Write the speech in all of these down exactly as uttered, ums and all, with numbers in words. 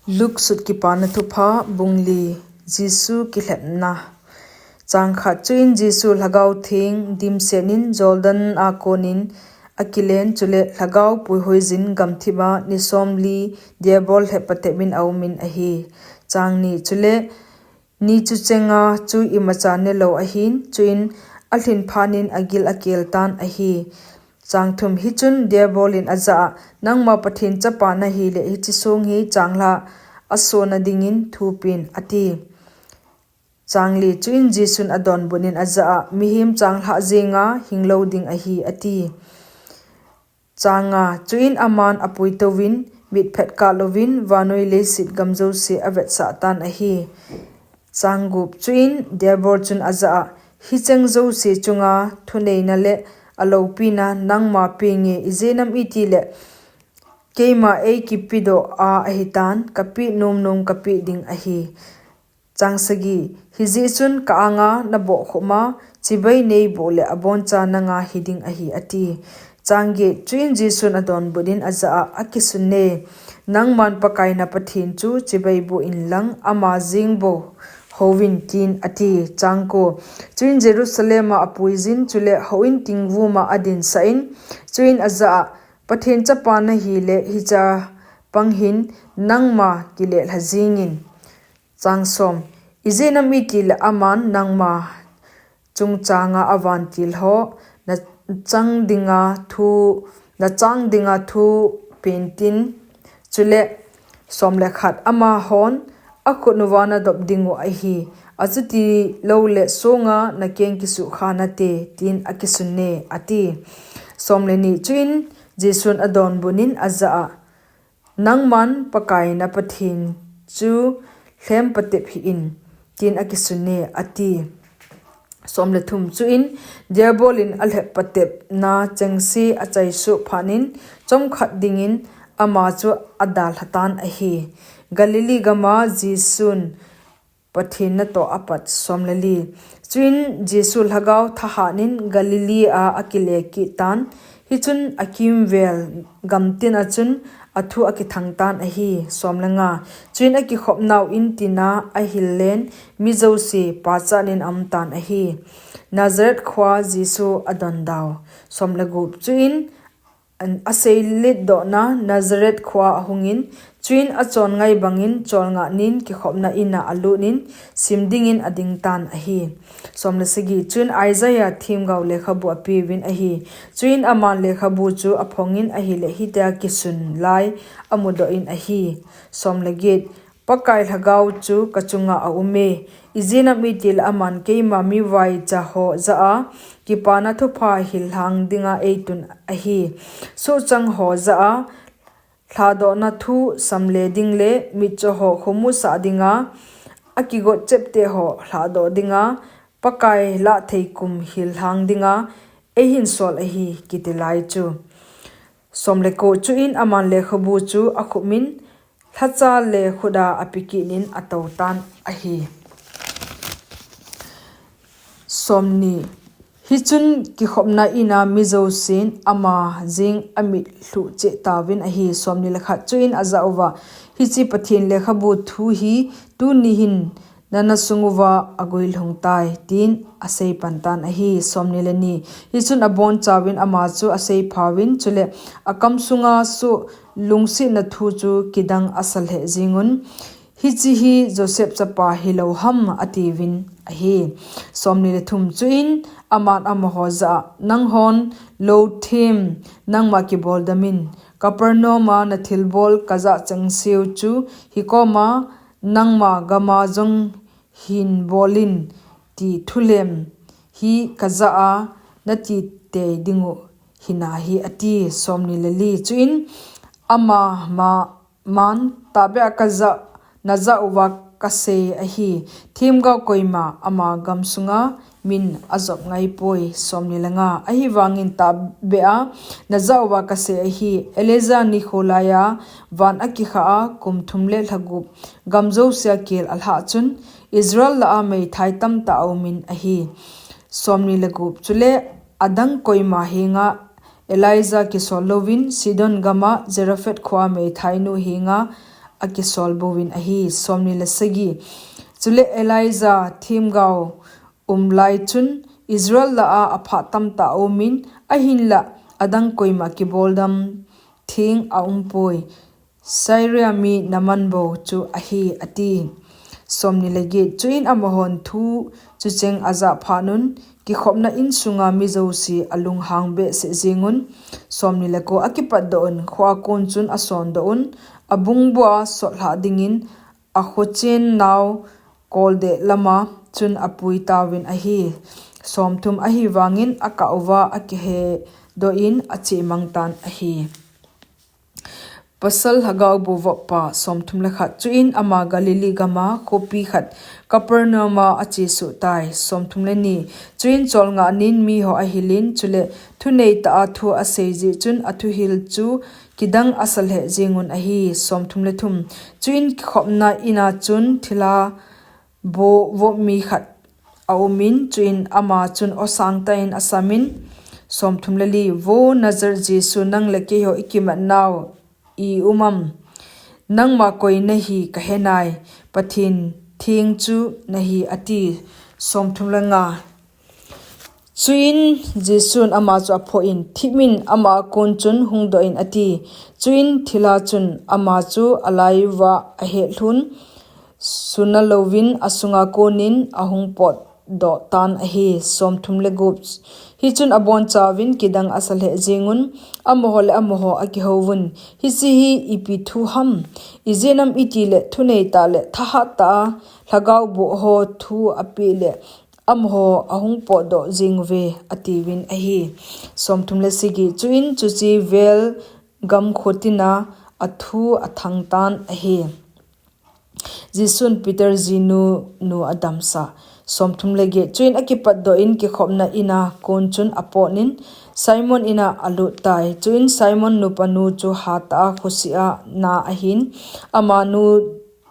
Luke sut Kipana Thupha, bung li. Jesu kilhepna. Chang khat. Chuin Jesu Lhagao Theng dimsetin Jordan a konin akilen, chule Lhagao puihoijin gamthip a ni somli Diabol lhep patepin aumin ahi. Chang ni. Chule ni chu chenga chu imacha nelou ahin, chuin alhin phatnin agil akeltan ahi. Chang thum. Hichun Diabol in ajah a, Nangma Pathen chapa nahile, hiche song hi changlhah a sona dingin thupen, ati. Chang li. Chuin Jesun adonbutnin ajah a, Mihem changlhah jenga hinglou ding ahi, ati. Chang nga. Chuin aman apuitouvin, mitphet kah louvin, vannoi leiset gam jouse avetsah tan ahi. Chang gup. Chuin Diabol chun ajah a, Hicheng jouse chunga thuneina le aloupina nangma penge, ijeh inem itile keima eikipedoh a ahitan, kapeh nomnom kapeh ding ahi. Chang sagi. Hijeh chun ka-anga nabohkhuma chibai neiboh le aboncha nanga hiding ahi, ati. Chang get. Chuin Jesun adonbutnin ajah a, Akisunne, Nangman Pakai na Pathen chu chibai boh inlang ama jeng bou houvin, tin ati. Chang ko. Chuin Jerusalem a apuiyin, chule houin tingvum a adinsah in, chuin ajah a, Pathen chapa nahile, hichea pang hin nangma kilehlha jengin. Chang som. Ijeh inem itile aman nangma chungchanga avantil ho nachang dinga thu, nachang dinga thu pentin, chule som le khat, amahon akhut uva nadop dingu ahi, achuti loule songa nakeng kisukha nate, tin akisunne, ati. Som le ni. Chuin Jesun adonbutnin ajah a, Nangman Pakai na Pathen chu lhem patep hih in, tin akisunne, ati. Som le thum. Chuin Diabol in alhep patepna chengse achaisoh phatnin chomkhat dingin ama chu adalhatan ahi. Galilee gama Jesun Pathen natoh apat. Som le li. Chuin Jesu Lhagao thahatnin Galilee a akile kittan, hichun akimvel gamtin a chun athu akithangtan ahi. Som le nga. Chuin akikhopnau intina ahillen mi jouse pachatnin aumtan ahi. Nazareth khoa Jesu adondau. Som le gup. Chuin aseiletdohna Nazareth khoa ahungin, chuin achon ngai bangin cholngahnin kikhopna ina alutnin sim dingin adingtan ahi. Som le sagi. Chuin Isaiah themgao lekhabu apeuvin ahi. Chuin aman lekhabu chu aphongin ahile hitia kisun lai amudoh in ahi. Som le get. Pakai Lhagao chu kachunga aume, ijeh inem itile aman keima mivaicha ho jah a Kipana Thupha hillhang dinga eitun ahi. Sohchang ho jah a lhadohna thu samle ding le mitcho ho khomusah dinga, akigot chepte ho lhadoh dinga, Pakai lahthei kum hillhang dinga eihinsol ahi, kiti lai chu. Som le ko. Chuin aman lekhabu chu akhupmin lhacha le khut a apekitnin atoutan ahi. Som ni. Hichun kikhopna ina mi jousen ama jeng amit lhuh cheh tauvin ahi. Som ni le khat. Chuin ajah uva, Hiche Pathen lekhabu thu hi tuni hin nana sunguva aguilhung tai, tin aseipantan ahi. Som ni le ni. Hichun abonchauvin ama chu aseiphauvin, chule akam sunga soh lungsetna thu chu kidang asa lheh jengun, Hiche hi Joseph chapa hilou ham, atiuvin ahi. Som ni le thum. Chuin aman amaho jah a, Nanghon lou them, nangma kiboldamin, Capernaum a nathilbol kajah chengseu chu hikoma nangma gama jong hin bolin, ti thulem hi kajah a nati tei dingu hinahi, ati. Som ni le li. Chuin ama ma man, Tahbeh a kajah, najah uva kasei ahi, themgao koima ama gamsunga min ajop ngaipoi. Som ni le nga. Ahivangin tahbeh a najah uva kasei ahi, Elijah nikho laiya van akikha a kum thum le lha gup gam jousea kel alhah chun Israel lah a meithai tamtah aumin ahi. Som ni le gup. Chule adang koima henga Elijah kisol louvin Sidon gama Zarephath khoa meithainu henga akisolbouvin ahi. Somni le sagi. Chule Elijah themgao umlai chun Israel lah a aphat tamtah aumin, ahinlah adang koima kiboldam theng aumpoi. Syria mi Naaman bou chu ahi, ati. Somni le get. Chuin amahon thu chucheng ajah phatnun, kikhopna insunga mi jouse alunghang behseh jengun. Somni le ko. Akipatdoh un, khoa kon chun asondoh un, abungbua sotlhah dingin, akhochen nau koldeh lama chun apui tauvin ahi. Somthum. Ahivangin akah uva akihedoh in achemang tan ahi. Pasal Lhagao Boh Vop Pa. Somthum le khat. Chuin ama Galilee gama khopi khat Capernaum a achesuh tai. Somthum le ni. Chuin cholngah nin miho ahilin, chule thuneitah a thu asei jeh chun athuhil chu kidang asa lheh jengun ahi. Somthum le thum. Chuin kikhopna ina chun thilha boh vop mi khat aumin, chuin ama chun aw sangtah in asamin, Somthum le li. Vo Nazareth Jesu, nang le keiho ikimat nau ium am? Nangma koi nahi kahenai, Pathen theng chu nahi, ati. Somthum le nga. Chuin Jesun ama chu aphoh in, thipmin ama a kon chun hungdoh in, ati. Chuin thilha chun ama chu alai uva ahetlhun, suna louvin asunga konin ahung potdoh tan ahi. Somthum le gup. Hichun abonchauvin kidang asa lheh jengun, amaho le amaho akihouvun, Hiche hi ipi thu ham? Ijeh inem itile thuneitah le thahattah a lhagao boh ho thu apeh le amaho ahung potdoh jenguve, atiuvin ahi. Somthum le sagi. Chuin chuche vel gam khotina athu athang tan ahi. Jesun Peter jinu nu adamsah. Somthum le get. Chuin akipatdoh in kikhopna ina kon chun apotnin, Simon ina alut tai. Chuin Simon nupanu chu hatah a khosih a na ahin, amanu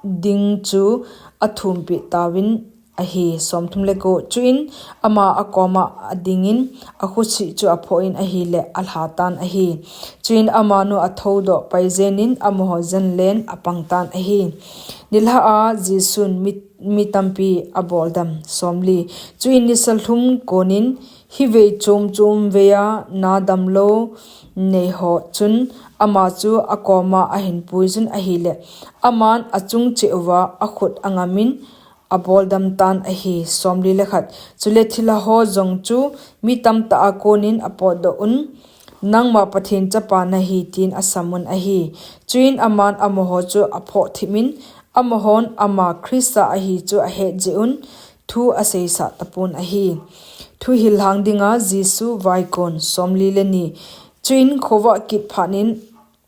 ding chu athumpeh tauvin ahi. Somthum le ko. Chuin ama akoma adingin akhosih chu aphoh in ahile alha tan ahi. Chuin amanu athoudoh paijenin amaho jenlen apang tan ahi. Nilhah a Jesun mi, mi tampi aboldam. Somli. Chuin nisa lhum konin hivei chom chom veiya na damlou neiho chun ama chu akoma ahinpuijun ahile, aman achung cheh uva akhut angamin aboldam tan ahi. Somli le khat. Chule thilha ho jong chu mi tamtah a konin apotdoh un, Nangma Pathen Chapa nahi, tin asamun ahi. Chuin aman amaho chu aphoh thipmin, amahon ama Christa ahi chu ahet jeh un thu aseisah tapon ahi. Thuhil lhang dinga Jesu vaikon. Somli le ni. Chuin khovah kit phatnin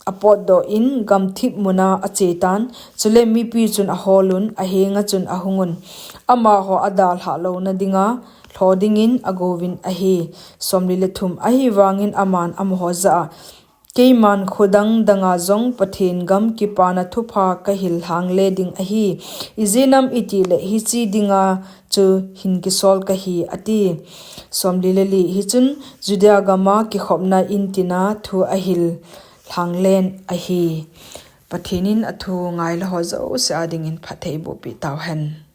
apotdoh in gamthip muna achetan, chule mipi chun aholun, ahenga chun ahungun, amaho adalhah louna dinga lho dingin agouvin ahi. Somli le thum. Ahivangin aman amaho jah a, Keiman khodang danga jong Pathen gam kipana thupha kahil lhangle ding ahi. Ijeh inem itile hiche dinga chu hin kisol kahi, ati. Somli le li. Hichun Judea gama kikhopna in tina thu ahil lhanglen ahi. Pathen in athu ngailou ho jouse a dingin phatthei bohpeh tauhen.